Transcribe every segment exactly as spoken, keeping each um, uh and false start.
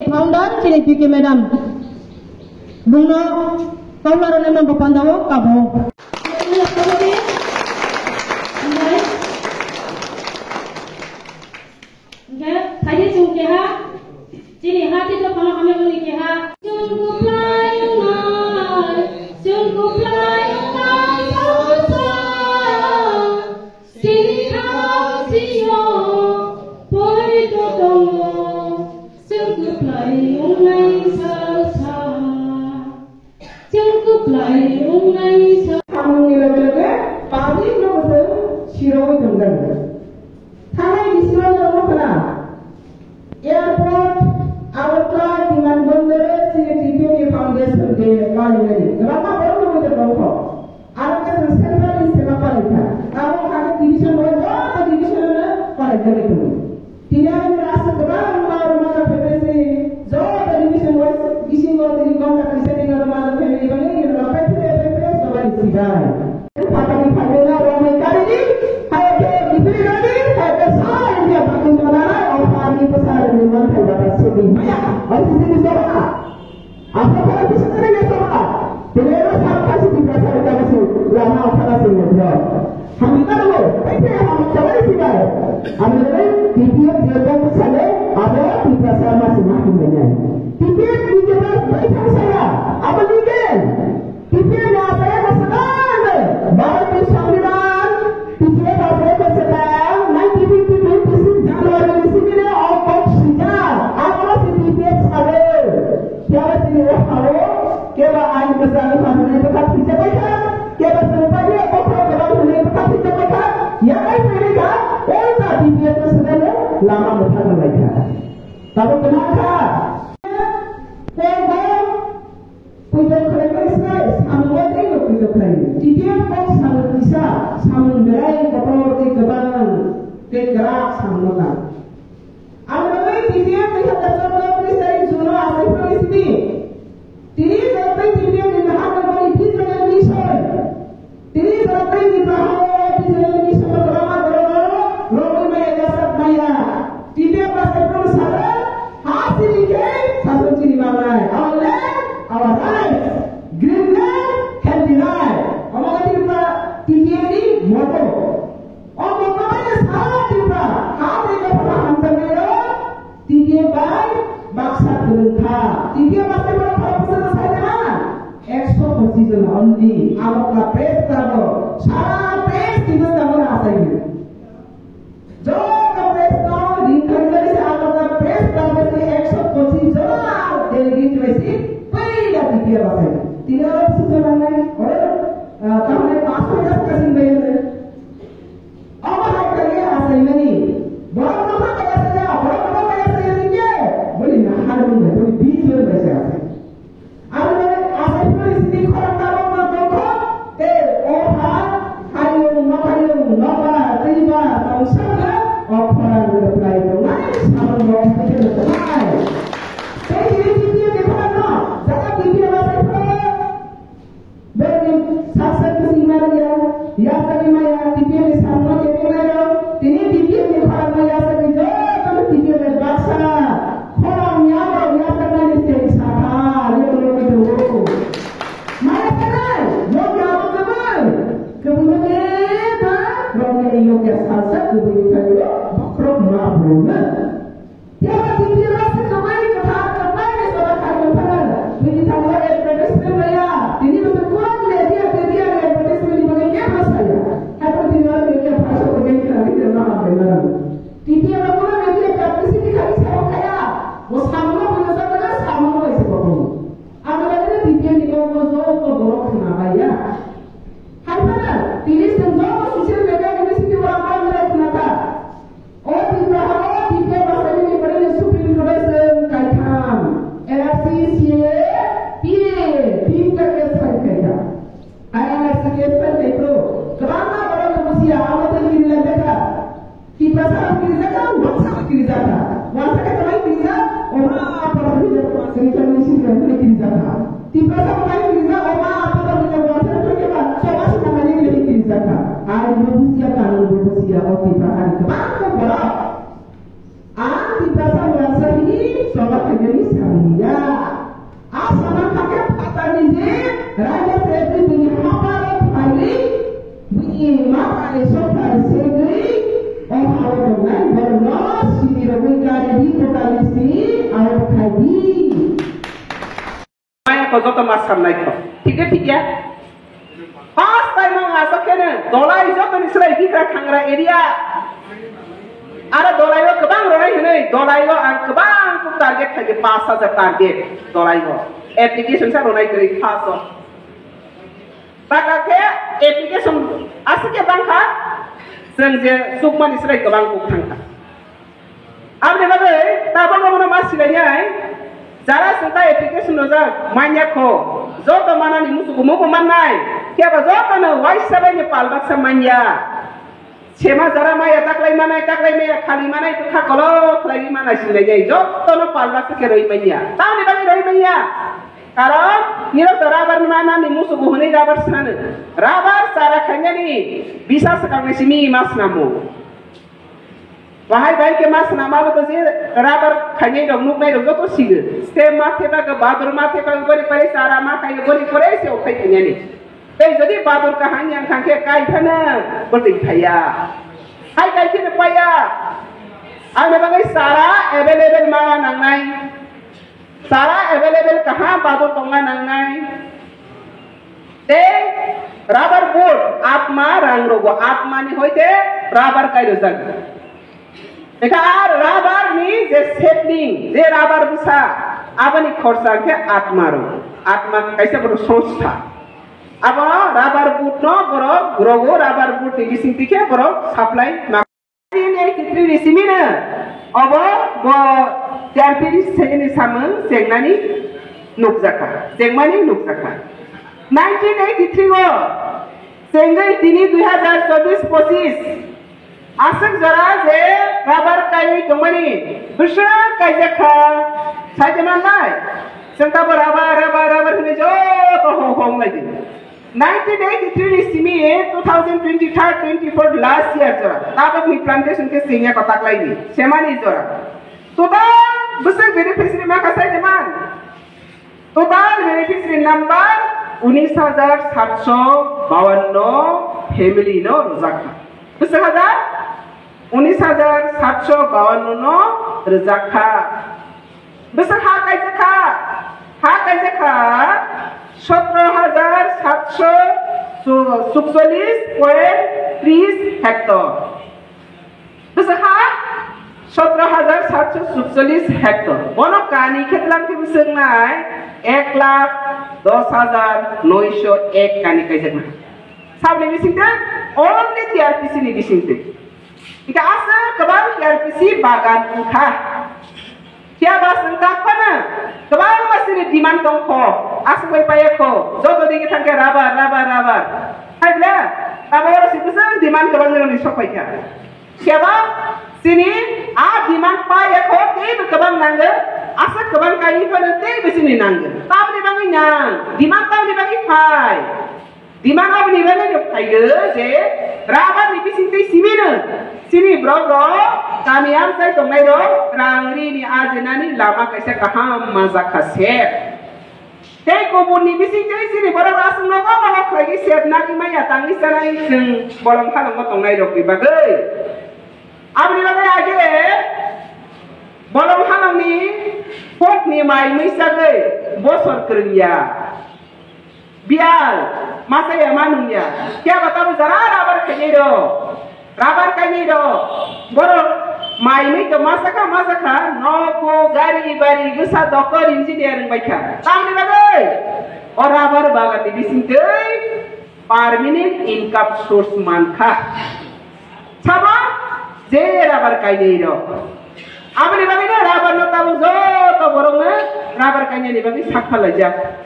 Founder chini P K madam. Bungno kaula rwna nang bo pandao kabo. Hingke, thaidi chwng keha, chini ha tei dophano hamya wngwi keha. Chwng kwplai wngnai, chwng kwplai wngnai, chwng kwplai wngnai, chini ha sio poito tongo, chwng kwplai wngnai salsa. Chwng kwplai wngnai sa- Samungni loge loge public no bo chwng sirogwi tongjago. Thangnai bisingo norok wngkha na airport, Agartala, Biman Bondor o chini T P F ni foundation day palinani. Kwbangma borok no bo tongkho. Aro khe chwng central ni sema palaikha. Abo kha khe division wise joto division no palaijagwi tongo. Tini ani aswk kwbangma rwma rok phaimani sini joto division wise bisingo tini gonta kisa tini rwma rok phaimani bagwi nini rok pai phre pai phre sobai sibai. Phatani phaimani rwmani karidi, hai khe bipiri rwdi, hai khe sa India bakti mananai, o pha ani bwsa rwni manthai bata sidi maya, o sidi soba. Apa para bisa kena ya sama? Tengah sampai si tiga saya kena si lama apa si ngobrol. Kami kan lo, tapi yang kami coba di sini. Kami kan T P F dia kan sana, apa tiga sama si makin banyak. T P F di jelas baik sama saya. Apa legal? T P F na saya ke sekarang. Baru di sambilan. T P F na saya ke sekarang. Nineteen fifty twenty-six January di sini deh, oh, kok sejak. Apa si T P F sabe? Keba sini o hao, keba ain bwsa no phanani bwkha thwijak bai kha, keba sini pai o kha keba hwnwi bwkha thwijak bai kha, ya kai phai kha, o ta B P F no swnamwi lama bwtha rwlai kha. Tabuk kwna kha. Kok bo puito khlai bai se, samung bai tei no puito khlai. T P F kok samung kisa, samung belai kotor tei kwbang tei kwrak samung no kha. Ang rwgwi T P F ni hata chordo tris tarik June o asai phano sini. Tini jotoi T P F ni naharmani vision and mission. Tini jotoi ni bahai vision and mission no kwbangma borok no rwgwi maya, yachak maya. T P F asai phano saka, ha sini khe sason chini mangnai. Our land, our rights. Green land, healthy life. Omo khe Tripura T P F ni motto. O motto bai no sara Tripura, ha tei dophano hamjaknairok T P F bai baksa kwrwng kha. T P F baksa kwrwng kha, baksa no sai kha na? Ekso pochis jon only. Agartala press club o, sara press ni bwskango no asai ni. Joto press no ring khaijak se Agartala press club o se ekso pochis jon delegate bai se puila T P F asai. Tini oro bwswk jon nangnai? Oro, ah, tamni panch hajar kasing bai. Omo hai khe asaimani. Borok no kha kaya saya, borok no kaya saya ni ke. Boni nahar boni, boni bijor bai saya. Aro boni asai phuri sini khorang tabo ma tongkho. Te o ha, hayung, nokhayung, nokha, twiba, tongsa na, o khorang reply tongnai, samung rok tei reply. Tei tini tini ni khorang no, jaga tini asai phuri. Bini saksa kusing maya, yasani maya, T P F ni samno kebeng nayo, tini T P F ni khorang maya yasani joto T P F ni baksa, khorang yaro yasani tei sakha, yoro logi tongo. Maya sanai, yokya abo kwbang, kwbangma keba, rokya yokya salsa, kwbangni thaio, bokhorok ma bwrwngma. Phiya ba T P F rok se kwplai kwthar, kwplai ni jora khai tong phano. Bini thango advertisement maya. Tini bo se kwbang media, media ni advertisement ni bagwi kebo saya. Hai bo tini oro media phaso ko jeng khna ni jeng ma hambai mano. T P F rok kwbang media publicity khai sa bo khaya. Bo samung bo no jagana, samung bo se bo. Ano ba T P F ni kok bo jo ko borok khna bai ya. Hai phano tini se jo ko social media ni bising ni ora ba mura khna kha. O Tripura ha o T P F asai ni pore ni Supreme Court o chwng kaitham L R C, C A A, P A A, tinta case file khaikha. Ai L R C case file khai phuru kwbangma borok no bujiya, abo tei kiri lai jakha. Tiprasa rok kiri jakha, wansa rok kiri jakha. Wansa khe tamai kiri jak, oma apa rok kiri jakha, wansa ni kiri jakha. Tiprasa bai kisa oma apa kisa wasa kisa ba, soba sina mani kisa kisa ka. Ai bo busia kanun bo busia o Tipra hari kebang ko borok. Ang Tiprasa wasa ini soba kagani joto ma samnai kho. Thik de thik ya? First time ang asok khe no, dolai joto ni srai bikra khangra area. Aro dolai o kwbang ronai hinui, dolai o ang kwbang kuk target khaikhe, paanch hajar target dolai o. Application sa ronai kwrwi first o. Taka khe application aswk khe bangkha, chwng je chukmani srai kwbang kuk thangkha. Aboni bagwi tabok abono ma silainai, jara chwng ta application rojak manya kho, joto manani musugo mubo mannai, khe abo jotono waisa bai ni pal baksa manya. Sema jara maya taklai manai, taklai maya khali manai, kwkha kolok khlaiwi manai sinai jai, jottono pal baksa khe rwi manya. Tamoni bagwi rwi manya? Karon nirok to rubber manani musugo hwnwi rubber sano. Rubber chara khainani bisa swkang ni simi ma snamo. Bahai bai khe ma snama bo to je rubber khainai rok nuknai rok joto sigo. Stem ma thepa khe badur ma thepa boni pore chara ma khai boni pore se okhai khainani. Tei jodi badur kaham yang thang khe kai phano bwtwi phaiya. Hai kai phano paiya. Ang bagwi chara available ma nangnai. Chara available kaham badur tongna nangnai. Tei rubber boot atma rang rogo, atma ni hoite rubber kai rojak. Ekha ar rubber ni je setting, je rubber bwsa, aboni khorsa khe atma rw. Atma kaisa borok songstha. Abo rubber boot no borok rogo, rubber boot ni bising tikhe borok supply ma. Nineteen eighty-three ni simi no obo bo T R P ni sengni samung chengnani nukjakha, chengmani nukjakha. Nineteen eighty-three o chengwi tini dui hazar chobbish pochis. Aswk jora je rubber kaiwi tongmani bwswk kaijak kha, sai de man nai? Chwng tabo rubber, rubber, rubber hwnwi joto hong hong lai di. Nineteen eighty-three ni simi two thousand twenty-third, twenty-fourth last year jora. Tabok ni plantation khe sengya kotak lai di. Semani jora. Total bwswk beneficiary ma kha sai de man? Total beneficiary number unis hajar satso bawanno family no rwjak kha. Bwswk hajar? Unis hajar satso bawanno no rwjak kha. Bwswk ha kaijak kha? Ha kaijak kha sotro hajar satso sukcholish point tris hectare. Bwswk ha sotro hajar satso sukcholish hectare. Bono kani khe tlang khe bwswk nai ek lakh dos hajar noisho ek kani kaijak nai. Sabni bisingtwi only T R P C ni bisingtwi. Hingke aswk kwbang T R P C bagan wngkha. Phiya ba chwng tak phano kwbangma chini demand tongkho. Aswk bai paiya kho. Joto digi thangkhe rubber, rubber, rubber. Hai bwle? Abo oro si bwswk demand kwbang nini sok paikha. Phiya ba chini a demand paiya kho, teibo kwbang nango. Aswk kwbang kaiwi phano teibo chini nango. Tamni bagwi nang? Demand tamni bagwi phai? Demand aboni bagwi no phaigo je rubber ni bisingtwi simino chini borok rok kami amchai tongnai rok rang rini ajinani lama kaisa kaham manjak kha se. Tei kubun ni bisingtwi chini borok rok aswk nogo nogo khlaiwi sep nagwi maya tangwi chanai chwng bolong halongo tongnai rokni bagwi. Aboni bagwi age bolong halongni kokni mai mui sagwi bosor kwrwngya. Biyal, masa ya ma nung ya. Kya bata bo jara rubber khainai ro. Rubber kainai ro. Borok mai mui to masa kha, masa kha. Noko, gari, bari, bwsa, doktor, engineer wng bai kha. Tamni bagwi? O rubber bagan ni bising twi permanent income source man kha. Sabo je rubber kainai ro. Aboni bagwi no rubber no tabuk joto borok no rubber kainani bagwi sak phalajak.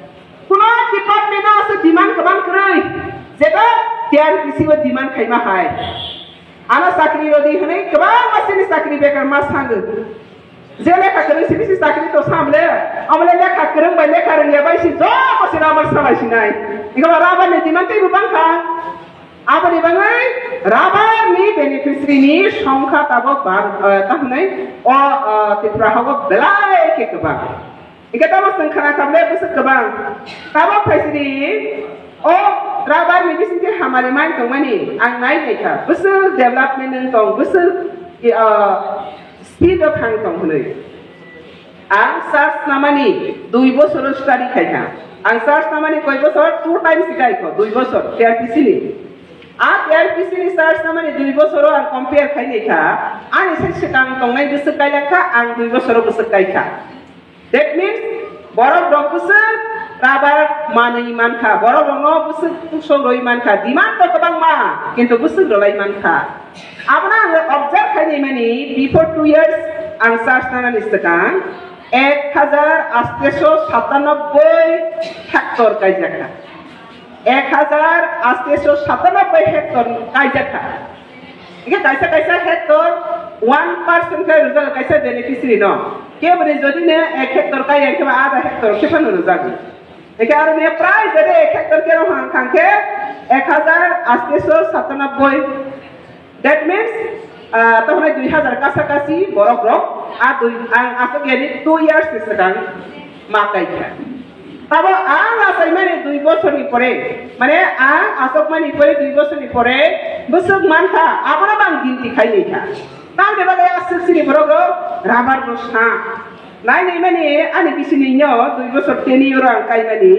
Kuno department o aswk demand kwbang kwrwi, jeba T R P C o demand khaima hai. Ano chakri rodi hwnwi kwbangma chini chakri bekar ma sango. Je lekha kwrwi simi si chakri to sam le, amo le lekha kwrwng bai lekha rwngya bai si jobo si rubber salai sinai. Iko rubber ni demand teibo bangkha. Aboni bagwi rubber ni beneficiary ni songkha tabok bang, eh, ta hwnwi o, eh, Tripura hago belai khe kwbang. Hingke tamo chwng khna kha ble bwswk kwbang. Tabok phaisidi o rubber ni bisingtwi hamari mai tongmani ang nai nai kha. Bwswk development wng tong, bwswk, eh, speed o thang tong hwnwi. Ang search namani dui bosor study khaikha. Ang search namani koi bosor? Two times khaikho, dui bosor T R P C ni. A T R P C ni search namani dui bosoro ang compare khainai kha, ani se swkang tongnai bwswk kailak kha, ang dui bosoro bwswk kai kha. That means, borok rok bwswk rubber manwi mankha, borok rokno bwswk tuksok rwi mankha, demand to kwbangma, kintu bwswk rwlai mankha. Abono ang observe khainai mani, before two years ang search nanani swkang ek hajar atteso satanobboi hectare kaijakha. Ek hajar atteso satanobboi hectare kaijakha. Hingke kaisa kaisa hectare one percent khe rwjago kaisa beneficiary no. Keboni jodi ne ek hectare kaiya hingke ba adha hectare khe phano rwjago. Hingke aro ne prai jodi ek hectare khe rw hang khe ek hajar atteso satanobboi. That means, ah, tohonai dui hajar kasa kasi borok rok, a dui, ang aswk yani two years ni swkang ma kai kha. Tabo ang achaimani dui bosorni pore, mane ang asokmani pore dui bosorni pore bwswk mankha, abono bang ginti khainai kha. Tamni bagwi aswk sini borok rok rubber no sa. Nai nai mani ani bisini no dui bosor tenure ang kaimani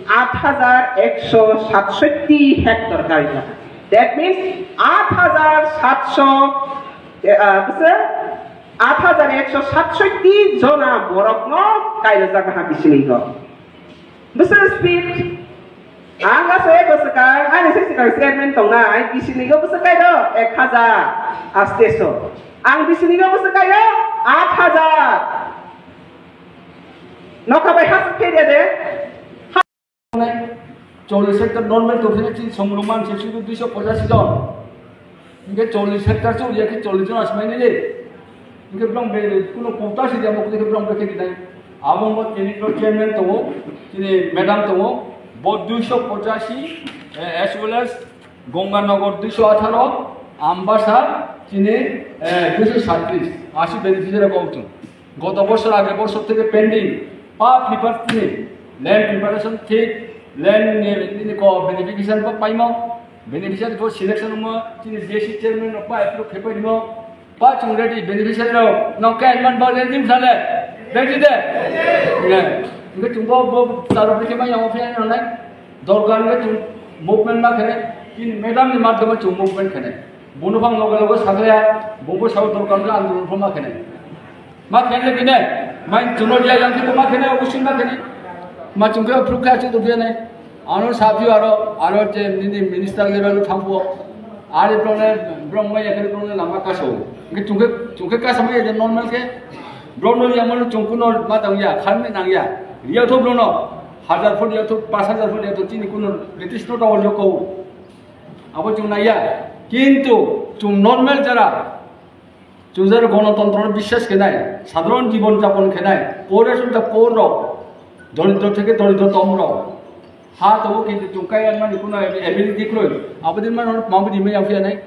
aat hajar ekso satsotti hectare kaijak. That means aat hajar satso, eh, ah, bwswk aat hajar ekso satsotti jona borokno kairojak ha bisini go. Bwswk speed? Ang aswk eko swkang, ani se swkang chairman tongnai, bisini go bwswk kairo ek hajar atteso. Ang bisini go bwswk kairo aat hajar. Nokha bai hasik khe de. Chollish hectare normal tongphina chini songrokma se sudu duiso pochashi jon. Hingke chollish hectare choli ya khe chollish jon asmai nai le. Hingke bwrong be kuno kota si ya mo khe bwrong be khe nai. Abo mo tini pro chairman tongo, tini madam tongo, bo duiso pochashi, eh, as well as Gonganagar duiso atharo, Ambasa chini, eh, duiso satris, asi beneficiary bo wngthung. Goto bosor age bosor theke pending, pa preparation ni, land preparation thik, land ni, ni ko beneficiary bo paimo, beneficiary bo selection mo, chini D C chairman rok pa approve khe paimo, pa chung ready, beneficiary rok, no kain man ba ready sale, ready de? Ne, nge chung bo, bo taro khe ma yang office no nai, dorkar nge chung movement ma khe, chini madam ni madhyome chung movement khe nai. Bono phang loge loge sakhlaya, bobo sao dorkar khe andolon pho ma khenai. Ma khenle bine, mai chuno dia yang khe ma khenai, obusi ma khenai. Ma chungkhe approve khe achu dubya nai. Ano saphi aro, aro je nini minister level thangbo. Ari brone, brong mai yakhe brone lama kaso. Nge chungkhe, chungkhe kasa mai je normal khe. Brong no yang mano chungkuno ma tang ya, khan me nang ya. Ria tho brono, hajar phut ya tho, pas hajar phut ya tho, chini kuno British no tawal yo ko. Abo chwng naiya, kintu chwng normal jara, chwng jara gonotontro no biswas khenai, sadharon jibon japon khenai, poor rok, poor rok, doridro theke doridrotom rok, ha tongo kintu chwng kaiya mani kuno ability kwrwi, abo din mano mabudi maya phiya nai,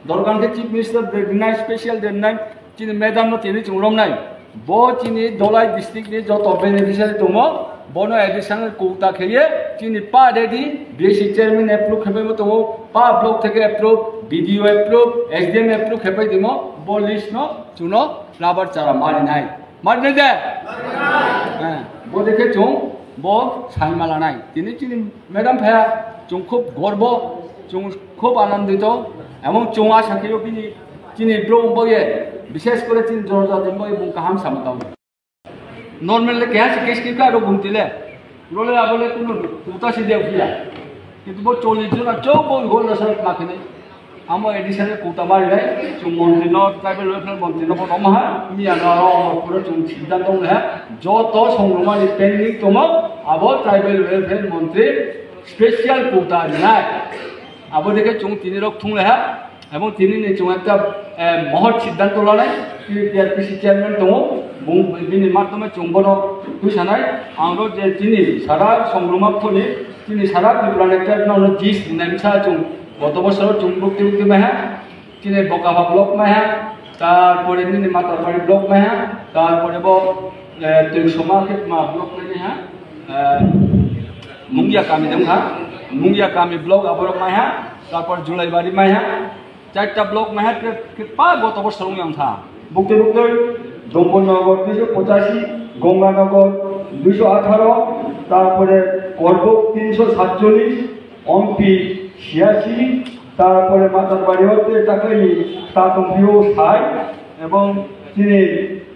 dorkar khe chief minister de nai, special de nai, chini madam no tini chwng romnai. Bo chini Dholai district ni joto beneficiary tongo, bono additional quota kheye chini pa ready, B C chairman approve khaibai bo tongo, pa block theke approve, B D O approve, S D M approve khaibai timo, bo list no chuno rubber chara mari nai. Mari nai de? Eh, bo dekhe chung bo sai mala nai. Tini chini madam phaya, chung khub gorbo, chung khub anandito, ebong chung asha kheyo bini chini bro boye, bishes kore chini jonojati boye bung kaham sama tong. Normal le keha se case khe aro gumti le. Role abole kuno kuta si de phiya. Kintu bo chollish jona chok bo hol na sa ma khene. Amo additional quota bari nai, chung montri no, tribal welfare montri no bono maha, mi ano aro pura chung siddhanto le ha, joto songroma ni pending tomo, abo tribal welfare montri special quota rinai. Abo dekhe chung tini rok thung le ha, ebong tini ni chung ekta, eh, mohot siddhanto lanai, tini T R P C chairman tongo, bung bini mathome chung bono twi sanai, ang ro je tini sara songroma thoni, tini sara Tripura ni ekta no jis nemsa chung Goto bosor chwng bukti bukti maiha, chini Bokapha block maiha, tarpore nini Matabari block maiha, tarpore bo, eh, Tuisoma khe ma block maiha, eh, Mungia kami dong ha, Mungia kami block aborok maiha, tarpor Julaibari maiha, charta block maiha, khe, khe pa goto bosor wng yang tha. Bukti bukti Dombon Nogor duiso pochashi, Ganganagar দুইশো আঠারো, তারপরে করবুক তিনশো সাতচল্লিশ, অম্পি ছিয়াশি, তারপরে মাতারবাড়ি হতে তাকাইনি তাতম্পিও ষাট এবং তিনি,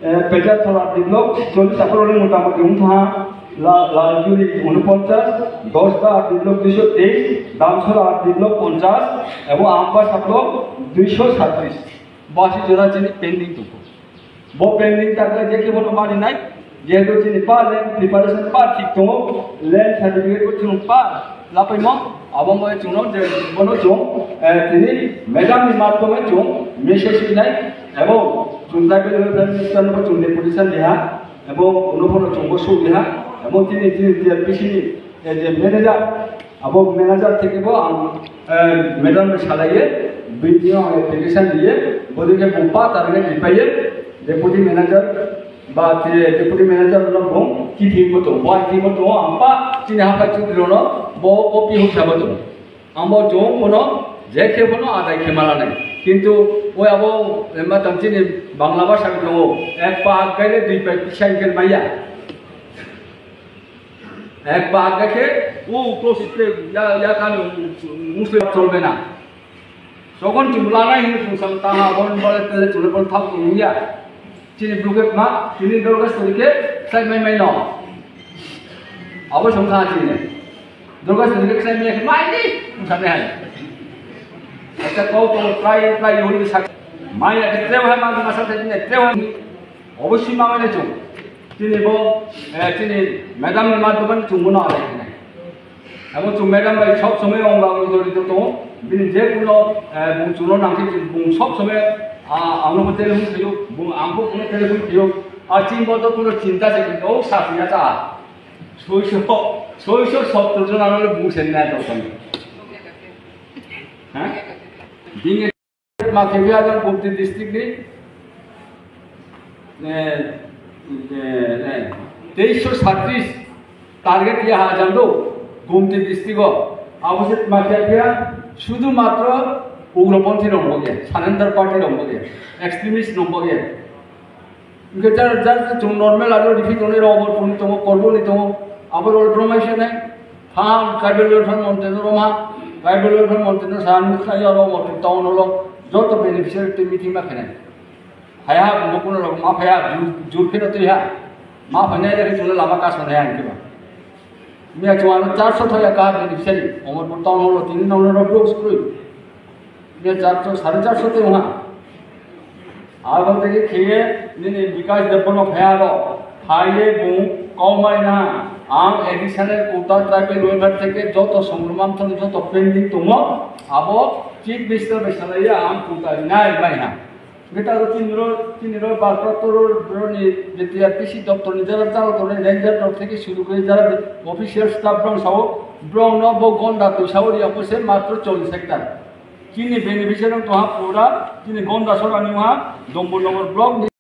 এ, পেজারতলা ডি ব্লক চল্লিশ, তারপরে মোটামুটি উঠা লা-, লালজুড়ি ঊনপঞ্চাশ, দশটা ডি ব্লক দুইশো তেইশ, দামছড়া ডি ব্লক পঞ্চাশ এবং আম্বা সাব ব্লক দুইশো সাতত্রিশ। বাসি জোড়া চিনি pending tongo. Bo pending takle je khe bono mani nai, jehetu chini pa land preparation pa thik tongo, land certificate bo chwng pa lapaimo, abo mo chwngno je bono chwng, eh, tini madam ni madhyome chwng message rinai, ebong chwng tribal welfare minister no bo chwng deputation riha, ebong uno bono chwng bo suk riha, ebong tini, tini T R P C ni, eh, je manager, abo manager theke bo ang, eh, madam no salaiye, B D O ang application diye, bodike bung pa target ripaiye, deputy manager ba te deputy manager no bung ki thimo to, bo ki mo to, ang pa chini haphai chudri no bo copy huk sabo to. Ang bo jong bono je khe bono adai khe mala nai. Kintu oi abo ma tang chini Bangla bhasha ni tongo, ek pa aggai le dui pa kisa khe maya. Ek ba agga khe, o close play, ya, ya kani, musle cholbe na. Sogon chumla nai hin sung sam ta ha, bon bole tele chule bon thap tung ya. Chini bluket ma, chini dorga sori khe, sai mai mai no. Abo sung kha chini. Dorga sori khe sai mai mai ni, sung sam hai. Acha kau to try, try yun di sak. Mai ya khe trewa ma, ma sa te ne trewa. Obossi mamani chwng. Chini bo, eh, chini madam ni madhyamani chwng bono alai khainai. Abo chwng madam bai sob somoi wng ba wng jori to tongo. Bini je kuno, eh, bung chwngno nangkhe bung sob somoi, ah, angno bo telephone khaio, bung angbo kuno telephone khaio. Ah, chini bo to kuno chinta se kintu, oh, sa sina ta. Soiso, soiso sottor jon ano bung senna to kami. Ha? Bini Ma khe biya jang Gumti district ni, eh, eh, eh, teisho satris target ya ha jang do Gumti district o. Abo se ma khe biya sudhu matro ugroponthi rok bo ya, surrender party rok bo ya, extremist rok bo ya. Hingke jar, jar chwng normal aro ripi tongnai rok bo tongwi tongo, korbo ni tongo, abo rok rwmai se nai. Pha tribal welfare montri no rwma, tribal welfare montri no sa nukha ya rok bo town hall o joto beneficiary twi meeting ma khainai. Haya bo kuno rok ma phaya jur, jur phino twi ha. Ma phainai le chwng lama kasonai ang khe ba. Miya chwng ano charso thaya ka beneficiary, Omorpur town hall o tini nono rok bro skrui. Miya charso, sare charso te wngha. Abo tei khiye nini Bikash Debbarma phaya ro, phaiye bung kaumai na, ang additional quota tribal welfare theke joto songrwmam thani joto pending tongo, abo chief minister bai salaiya ang quota rinai bai ha. Beta ro chini ro, chini ro bharprapto ro, ro ni B T R P C doptor ni jara chalo tongnai ranger rok theke suru kore jara official staff rok sao, borok no bo gonda twi sao ri abo se matro chollish hectare. Chini beneficiary wng tongha pura, chini Gonda Sora ni wngha, Dombor Nogor block ni.